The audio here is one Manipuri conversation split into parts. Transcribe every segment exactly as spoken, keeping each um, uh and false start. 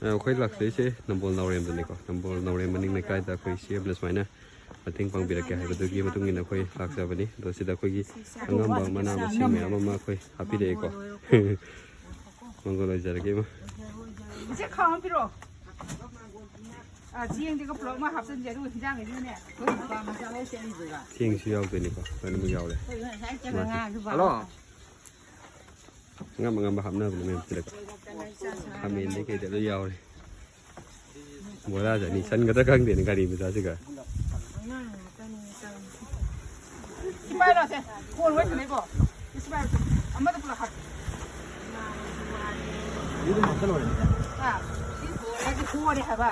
ꯑꯩꯈꯣꯏ ꯂꯥꯛꯆꯔꯤꯁꯦ ꯅꯝꯕꯣꯜ ꯅꯥꯎꯔꯦꯝꯗꯅꯤꯀꯣ꯫ ꯅꯝꯕꯣꯜ ꯅꯥꯎꯔꯦꯝ ꯃꯅꯤꯡ ꯂꯩꯀꯥꯏꯗ ꯑꯩꯈꯣꯏ ꯁꯤ ꯑꯦꯝꯅ ꯁꯨꯃꯥꯏꯅ ꯃꯇꯦꯡ ꯄꯥꯡꯕꯤꯔꯛꯀꯦ ꯍꯥꯏꯕꯗꯨꯒꯤ ꯃꯇꯨꯡ ꯏꯟꯅ ꯑꯩꯈꯣꯏ ꯂꯥꯛꯆꯕꯅꯤ꯫ ꯑꯗꯣ ꯁꯤꯗ ꯑꯩꯈꯣꯏꯒꯤ ꯑꯉꯝꯕ ꯃꯅꯥ ꯃꯁꯤꯡ ꯃꯌꯥꯝ ꯑꯃ ꯑꯩꯈꯣꯏ ꯍꯥꯞꯄꯤꯔꯛꯑꯦꯀꯣ꯫ ꯃꯪꯒꯣꯜ ꯑꯣꯏꯖꯔꯒꯦ, ꯏꯃꯥ꯫ ꯏꯆꯦ, ꯈꯥꯎ ꯑꯃ ꯄꯤꯔꯛꯑꯣ꯫ ꯑ, ꯆꯦꯡꯗꯨꯒ ꯄꯨꯂꯞ ꯑꯃ ꯍꯥꯞꯆꯤꯟꯁꯦ, ꯑꯗꯨꯒ ꯍꯤꯟꯖꯥꯡꯈꯩꯗꯨꯅꯅꯦ, ꯑꯩꯈꯣꯏ ꯅꯨꯄꯥ ꯃꯆꯥ ꯂꯣꯏ ꯆꯦꯜꯂꯤꯗꯨꯒ꯫ ꯆꯦꯡꯁꯨ ꯌꯥꯎꯗꯣꯏꯅꯤꯀꯣ, ꯂꯣꯏꯅꯃꯛ ꯌꯥꯎꯔꯦ꯫ ꯑꯩꯈꯣꯏ ꯉꯁꯥꯏ ꯆꯠꯈ꯭ꯔ ꯃꯥꯁꯦ꯫ ꯉꯥꯡꯁꯨ ꯕꯥꯕ꯫ ꯍꯜꯂꯣ꯫ ꯑꯉꯝ ꯑꯉꯝꯕ ꯍꯥꯞꯅꯕꯅꯦ ꯃꯌꯥꯝ ꯁꯤꯗꯀꯣ꯫ ꯈꯥꯃꯦꯟꯗꯩ ꯀꯩꯗ ꯂꯣꯏ ꯌꯥꯎꯔꯦ꯫ ꯕꯣꯔꯥꯁꯦ ꯑꯅꯤ ꯆꯟꯒꯗ꯭ꯔꯥ ꯈꯪꯗꯦꯅꯦ ꯒꯥꯔꯤ ꯃꯆꯥꯁꯤꯒ꯫ ꯁꯤ ꯄꯥꯏꯔꯣꯁꯦ꯫ ꯐꯣꯟ ꯋꯥꯔꯤ ꯁꯥꯟꯅꯩꯀꯣ꯫ ꯁꯤ ꯄꯥꯏꯔꯣꯁꯦ꯫ ꯑꯃꯗ ꯄꯨꯂꯞ ꯍꯥꯞꯄꯣ꯫ ꯍꯥ? ꯁꯤ ꯍꯣꯔꯦ ꯍꯥꯏꯕ꯫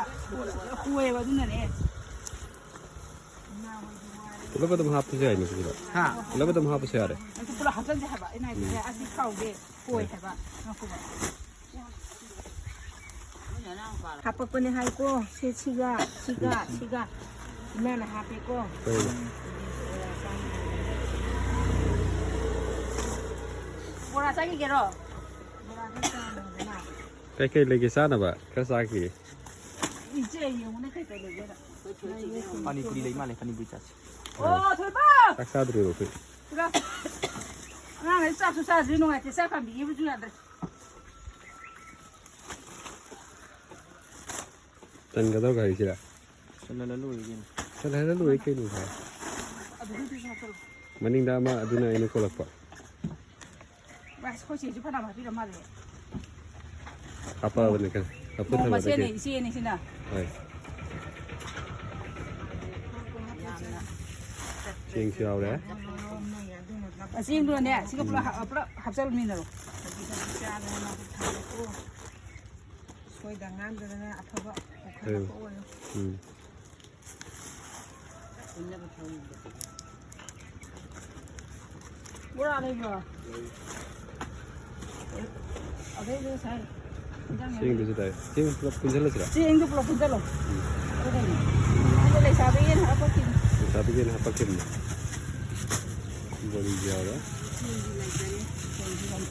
ꯍꯣꯏꯑꯕ ꯑꯗꯨꯅꯅꯦ꯫ ꯄꯨꯂꯞ ꯑꯗꯨꯝ ꯍꯥꯞꯄꯁꯨ ꯌꯥꯏꯅꯦ ꯁꯤꯗ꯫ ꯍꯥ? ꯄꯨꯂꯞ ꯑꯗꯨꯝ ꯍꯥꯞꯄꯁꯨ ꯌꯥꯔꯦ꯫ ꯑꯗꯨ ꯄꯨꯂꯞ ꯍꯥꯞꯆꯟꯁꯦ ꯍꯥꯏꯕ꯫ ꯑꯩꯅ ꯍꯥꯏꯗꯤ ꯎꯝ꯫ ꯑꯁꯤ ꯈꯥꯎꯁꯦ ꯍꯣꯏ ꯍꯣꯏ꯫ ꯍꯥꯏꯕ꯫ ꯉꯥꯏꯈꯣꯕ꯫ ꯍꯥꯄꯛꯄꯅꯦ ꯍꯥꯏꯀꯣ꯫ ꯁꯤ, ꯁꯤꯒ, ꯁꯤꯒ, ꯁꯤꯒ꯫ ꯏꯃꯥꯅ ꯍꯥꯞꯄꯦꯀꯣ꯫ ꯍꯣꯏ꯫ ꯕꯣꯔꯥ ꯆꯥꯈꯤꯒꯦꯔꯣ? ꯕꯣꯔꯥ ꯈꯔ ꯆꯥꯔꯣꯗꯅ꯫ ꯀꯩꯀꯩ ꯂꯩꯒꯦ ꯆꯥꯅꯕ? ꯈꯔ ꯆꯥꯈꯤꯒꯦ꯫ ꯏꯆꯦ ꯌꯦꯡꯉꯨꯅꯦ ꯀꯩꯀꯩ ꯂꯩꯒꯦꯅ꯫ ꯄꯥꯅꯤꯄꯨꯔꯤ ꯂꯩ ꯃꯥꯜꯂꯦ, ꯄꯥꯅꯤꯄꯨꯔꯤ ꯆꯥꯁꯤ꯫ ꯑꯣ, ꯊꯣꯏꯕ! ꯆꯥꯛ ꯆꯥꯗ꯭ꯔꯤꯕ ꯑꯩꯈꯣꯏ꯫ ꯁꯤꯗ꯫ ꯑꯉꯥꯡꯈꯩ ꯆꯥꯛꯁꯨ ꯆꯥꯗ꯭ꯔꯤ, ꯅꯨꯡꯉꯥꯏꯇꯦ, ꯆꯥꯛ ꯀꯥꯝꯕꯤꯒꯦꯕꯨꯁꯨ ꯌꯥꯗ꯭ꯔꯦ꯫ ꯆꯟꯒꯗꯧꯔꯣ ꯒꯥꯔꯤꯁꯤꯗ? ꯆꯜꯍꯜꯂ ꯂꯣꯏꯔꯦ ꯀꯩꯅꯣ꯫ ꯆꯜꯍꯜꯂ ꯂꯣꯏꯔꯦ ꯀꯩꯅꯣ ꯚꯥꯏ꯫ ꯑꯗꯨ ꯍꯨꯏꯗꯨꯁꯨ ꯍꯥꯞꯆꯜꯂꯣ꯫ ꯃꯅꯤꯡꯗ ꯑꯃ ꯑꯗꯨꯅ ꯑꯩꯅ ꯀꯣꯜꯂꯛꯄ꯫ ꯚꯥꯏ, ꯑꯩꯈꯣꯏ ꯆꯦꯁꯨ ꯐꯅꯌꯥꯝ ꯍꯥꯞꯄꯤꯔ ꯃꯥꯜꯂꯦ꯫ ꯍꯥꯞꯄꯛꯑꯕꯅꯤ ꯀꯩꯅꯣ꯫ ꯂꯐꯨ ꯃꯧ ꯊꯔꯣꯗ ꯃꯁꯦꯟꯅꯦ, ꯀꯩ-, ꯏꯆꯦꯅꯤ ꯁꯤꯅ꯫ ꯍꯣꯏ꯫ ꯆꯦꯡꯁꯨ ꯌꯥꯎꯔꯦ꯫ ꯆꯦꯡꯗꯨꯅꯅꯦ, ꯁꯤꯒ ꯄꯨꯂꯞ ꯍꯥꯞ-, ꯄꯨꯂꯞ ꯍꯥꯞꯆꯜꯃꯤꯟꯅꯔꯣ꯫ ꯁꯣꯏꯗ ꯉꯥꯝꯗꯅ ꯑꯐꯕ ꯄꯨꯈꯠꯂꯛꯄ ꯎꯝ꯫ ꯑꯣꯏꯌꯨ꯫ ꯎꯝ꯫ ꯕꯣꯔꯥ ꯂꯩꯕ꯭ꯔꯣ? ꯑꯗꯩꯗꯨ ꯉꯁꯥꯏ ꯏꯟꯖꯥꯡ ꯆꯦꯡꯗꯨꯁꯨ ꯇꯥꯏ꯫ ꯆꯦꯡ ꯄꯨꯂꯞ ꯄꯨꯟꯁꯤꯜꯂꯁꯤꯔꯥ? ꯆꯦꯡꯗꯨ ꯄꯨꯂꯞ ꯄꯨꯟꯁꯤꯜꯂꯣ꯫ ꯎꯝ꯫ ꯑꯗꯨꯒꯅꯦ꯫ ꯑꯗꯣ ꯂꯩꯁꯥꯕꯤꯒꯤꯅ ꯍꯥꯄꯛꯈꯤꯅꯤ꯫ ꯂꯩꯁꯥꯕꯤꯒꯤꯅ ꯍꯥꯄꯛꯈꯤꯕꯅꯤ꯫ ꯕꯣꯔꯤꯁꯨ ꯌꯥꯎꯔꯦ꯫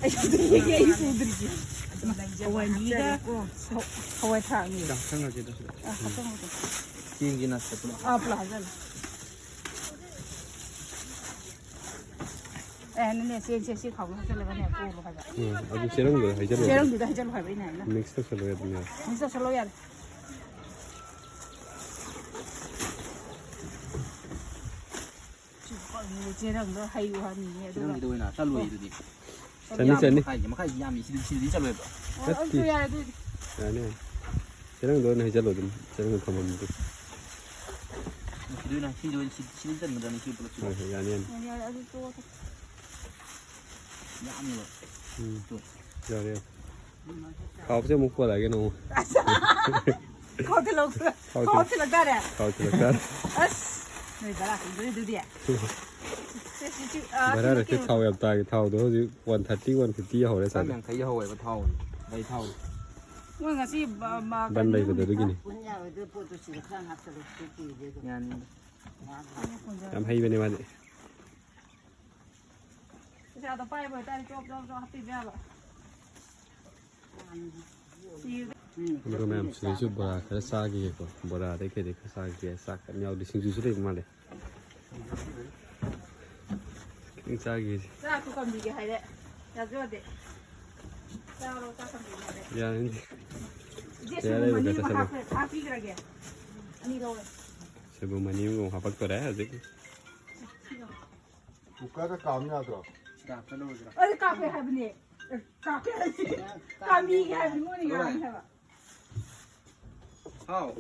ꯑꯩ ꯁꯨꯗ꯭ꯔꯤꯁꯦ꯫ ꯍꯋꯥꯏ ꯃꯤꯒ ꯍꯋꯥꯏ ꯊ꯭ꯔꯥꯛꯅꯤ꯫ ꯍꯥꯞꯆꯜꯂꯒꯦ ꯑꯗꯨꯁꯨ꯫ ꯑꯥ, ꯍꯥꯞꯆꯜꯂꯣ꯫ ꯆꯦꯡꯁꯤꯅ ꯁꯤꯗ ꯄꯨꯂꯞ ꯑꯥ, ꯄꯨꯂꯞ ꯍꯥꯞꯆꯜꯂꯣ꯫ ꯑꯦ, ꯅꯅꯦ, ꯆꯦꯡꯁꯦ ꯁꯤ ꯈꯥꯎꯗ ꯍꯥꯞꯆꯜꯂꯒꯅꯦ, ꯄꯣꯔꯣ ꯍꯥꯏꯕ꯫ ꯎꯝ, ꯑꯗꯨ ꯆꯦꯔꯪꯗꯨꯗ ꯍꯩꯖꯜꯂꯣ꯫ ꯆꯦꯔꯪꯗꯨꯗ ꯍꯩꯖꯜꯂꯣ ꯍꯥꯏꯕ ꯑꯩꯅ ꯍꯥꯏꯅ꯫ Mix ꯇꯧꯁꯜꯂꯣ ꯑꯗꯨꯝ ꯌꯥꯔꯦ꯫ Mix ꯇꯧꯁꯜꯂꯣ ꯌꯥꯔꯦ꯫ ꯆꯦꯔꯪꯗꯣ ꯍꯩꯌꯨ ꯍꯥꯏꯅꯤꯅꯦ, ꯑꯗꯨꯒ ꯆꯦꯔꯪꯒꯤꯗꯣ ꯑꯣꯏꯅ ꯆꯠꯂꯣꯏ ꯑꯗꯨꯗꯤ꯫ ꯆꯠꯂꯣ꯫ ꯆꯠꯅꯤ, ꯌꯥꯝꯃꯤ, ꯆꯠꯅꯤ꯫ ꯃꯈꯥꯏꯁꯦ, ꯃꯈꯥꯏꯁꯦ ꯌꯥꯝꯃꯤ, ꯁꯤꯗꯤ, ꯁꯤꯗꯤ ꯆꯠꯂꯣꯏꯕ꯫ ꯑꯣ, ꯅꯠꯇꯦ꯫ ꯑꯗꯨ ꯌꯥꯔꯦ, ꯑꯗꯨꯗꯤ꯫ ꯌꯥꯅꯤ, ꯌꯥꯅꯤ꯫ ꯆꯦꯔꯪꯗꯣ ꯑꯣꯏꯅ ꯍꯩꯖꯜꯂꯣ ꯑꯗꯨꯝ, ꯆꯦꯔꯪꯗꯣ ꯊꯝꯐꯝꯗꯨ꯫ ꯁꯤꯗ ꯑꯣꯏꯅ, ꯁꯤꯗ ꯑꯣꯏꯅ, ꯁꯤ-, ꯁꯤꯗ ꯆꯟꯒꯗ꯭ꯔꯥꯅꯦ, ꯁꯤ ꯄꯨꯂꯞꯁꯤꯕꯣ? ꯍꯣꯏ, ꯍꯣꯏ, ꯌꯥꯅꯤ, ꯌꯥꯅꯤ꯫ ꯌꯥꯅꯤ, ꯌꯥꯅꯤ, ꯑꯗꯨ ꯇꯣꯛꯑꯣ꯫ ꯌꯥꯝꯃꯦꯕ꯫ ꯎꯝ꯫ ꯇꯣ꯫ ꯌꯥꯔꯦ, ꯌꯥꯔꯦ꯫ ꯈꯥꯎꯁꯦ ꯑꯃꯨꯛ ꯄꯨꯔꯛꯑꯒꯦ ꯅꯣꯡꯃ꯫ ꯈꯥꯎ ꯊꯤꯜꯂꯛꯑꯣ꯫ ꯈꯥꯎ ꯊꯤꯜꯂꯛ-, ꯈꯥꯎ ꯊꯤꯜꯂꯛ ꯇꯥꯔꯦ꯫ ꯈꯥꯎ ꯊꯤꯜꯂꯛ ꯇꯥꯔꯦ꯫ ꯑꯁ, ꯅꯣꯏ ꯚꯔꯥ ꯇꯤꯡꯗꯣꯔꯤ ꯑꯗꯨꯗꯤ꯫ ꯁꯦ, ꯁꯤ, ꯁꯤ, ꯑꯥ, ꯚꯔꯥ ꯁꯤ ꯅꯠꯇꯦ, ꯅꯠꯇꯦ꯫ ꯊꯥꯎ ꯌꯥꯝ ꯇꯥꯡꯉꯦ꯫ ꯊꯥꯎꯗꯣ ꯍꯧꯖꯤꯛ one thirty, one fifty ꯌꯧꯍꯧꯔꯦ ꯆꯥꯝ ꯁꯥꯏꯗ꯫ ꯌꯥꯡꯈꯩ ꯌꯧꯍꯧꯋꯦꯕ ꯊꯥꯎ꯫ ꯒꯥꯔꯤ ꯊꯥꯎ꯫ ꯃꯣꯏ ꯉꯁꯤ ꯕ-, ꯃ-, ꯕꯟ ꯀꯩꯅꯣ ꯂꯩꯕꯗꯣ ꯑꯗꯨꯒꯤꯅꯤ꯫ ꯄꯨꯟ ꯌꯥꯔꯣꯏꯗꯣꯏ ꯄꯣꯠꯇꯣ ꯁꯤꯗ ꯈꯔ ꯍꯥꯞꯆꯜꯂꯣ꯫ ꯁꯤ ꯀꯨꯏꯔꯦ ꯑꯗꯨꯝ꯫ ꯌꯥꯅꯤ꯫ ꯌꯥꯝ ꯍꯩꯕꯅꯦ ꯃꯥꯗꯤ꯫ ꯄꯩꯁꯥꯗꯣ ꯄꯥꯏꯕ ꯑꯣꯏꯇꯥꯔꯗꯤ ꯆꯣꯞ ꯆꯣꯞ ꯆꯣꯞ ꯍꯥꯞꯄꯤꯕ ꯌꯥꯕ꯫ ꯑꯗꯨꯒ ꯃꯌꯥꯝ ꯁꯤꯗꯩꯁꯨ ꯕꯣꯔꯥ ꯈꯔ ꯆꯥꯈꯤꯒꯦꯀꯣ꯫ ꯕꯣꯔꯥꯗꯩ ꯀꯩꯗꯩ ꯈꯔ ꯆꯥꯈꯤꯒꯦ꯫ ꯆꯥꯛ ꯀꯩꯝ ꯌꯥꯎꯗꯦ꯫ ꯁꯤꯡꯖꯨꯁꯨ ꯂꯩꯕ ꯃꯥꯜꯂꯦ꯫ ꯈꯤꯇꯪ ꯆꯥꯈꯤꯒꯦ꯫ ꯆꯥꯛꯇꯣ ꯀꯝꯕꯤꯒꯦ ꯍꯥꯏꯔꯦ꯫ ꯌꯥꯖꯗꯦ꯫ ꯆꯥꯔꯣ, ꯆꯥꯛ ꯀꯝꯕꯤꯒꯦ ꯍꯥꯏꯔꯦ꯫ ꯌꯥꯔꯅꯤ꯫ ꯏꯆꯦ, ꯌꯥꯔꯦ, ꯁꯣꯏꯕꯨꯝ ꯌꯥꯔꯦ, ꯑꯅꯤ ꯑꯃ ꯆꯥꯁꯜꯂꯣ꯫ ꯍꯥꯞꯈ꯭ꯔꯦ, ꯍꯥꯞꯄꯤꯈ꯭ꯔꯒꯦ꯫ ꯑꯅꯤ ꯂꯧꯔꯦ꯫ ꯁꯣꯏꯕꯨꯝ ꯑꯅꯤ ꯑꯃꯒ ꯑꯃꯨꯛ ꯍꯥꯞꯄꯛꯇꯣꯔꯦ ꯍꯧꯖꯤꯛ꯫ ꯀꯨꯀꯔꯗ ꯀꯥꯝ ꯌꯥꯗ꯭ꯔꯣ? ꯁꯤꯗ ꯍꯥꯞꯆꯜꯂꯨꯔꯁꯤꯔꯣ? ꯑꯗꯨ ꯀꯥꯞꯄꯦ ꯍꯥꯏꯕꯅꯦ꯫ ꯑꯦ, ꯀꯥꯞꯄꯦ ꯍꯥꯏꯕꯅꯦ꯫ ꯀꯥꯝꯃꯤꯒꯦ ꯍꯥꯏꯕꯅꯤ, ꯃꯣꯏꯅ ꯌꯥꯅꯤ ꯍꯥꯏꯕ꯫ ꯍꯥꯎ꯫